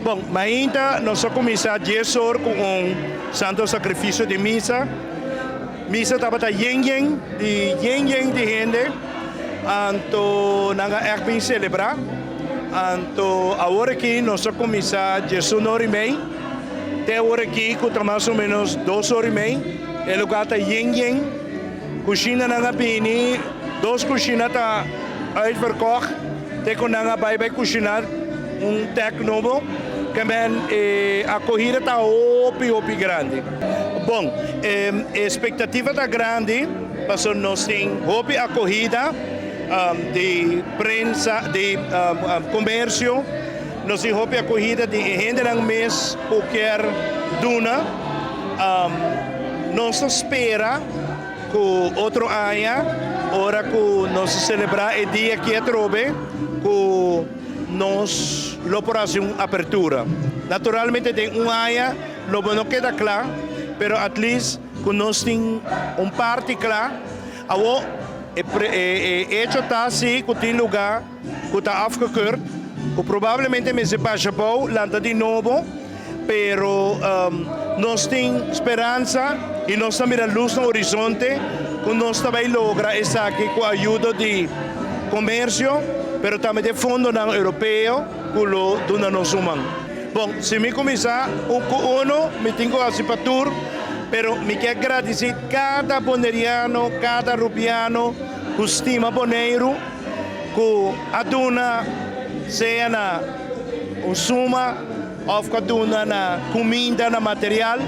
Bon, mainta nos a kuminsá 10 or ku un santo sakrifisio di misa. Misa tabata yen yen, di yen yen di hende. Anto nan a echt bin selebrá. Anto awor aki nos a kuminsá 11:30. Te awor aki ku ta mas o ménos 2:30. E lugá ta yen yen. Kushinanan a bini, dos kushina ta uitverkocht. Te ku nan a bai bai kushiná un tek nobo. Ke men e akohida ta hopi hopi grandi. Bon, e ekspektativa ta grandi, pasobra nos tin hopi akohida di prensa, di komersio. Nos tin hopi akohida di e hendenan mes ku kier duna. Nos ta spera ku otro aña, ora ku nos selebrá e dia aki atrobe, ku nos lo por hasi un apertura. Naturalmente den un aña lo bo no keda kla, pero at least ku nos tin un parti kla. Awor e hecho ta si ku tin lugá ku ta afgekeurd, ku probablemente mester basha bou, lanta di nobo, pero nos tin speransa i nos ta mira lus na horizonte ku nos ta bai logra esaki ku ayudo di komersio, pero tambe di fondonan europeo ku lo duna nos un man. Bon, si mi kuminsá un ku uno, mi tin ku hasi pa tur, pero mi ke gradisí kada boneriano, kada rubiano ku stima Boneiru, ku a duna sea na un suma òf ku a duna na kuminda, na material,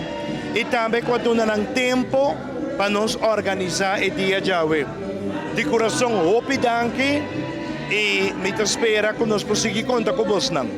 i tambe ku a duna nan tempu pa nos organisá e dia djawe. Di kurason hopi danki i mi ta spera ku nos por sigui konta ku bosnan.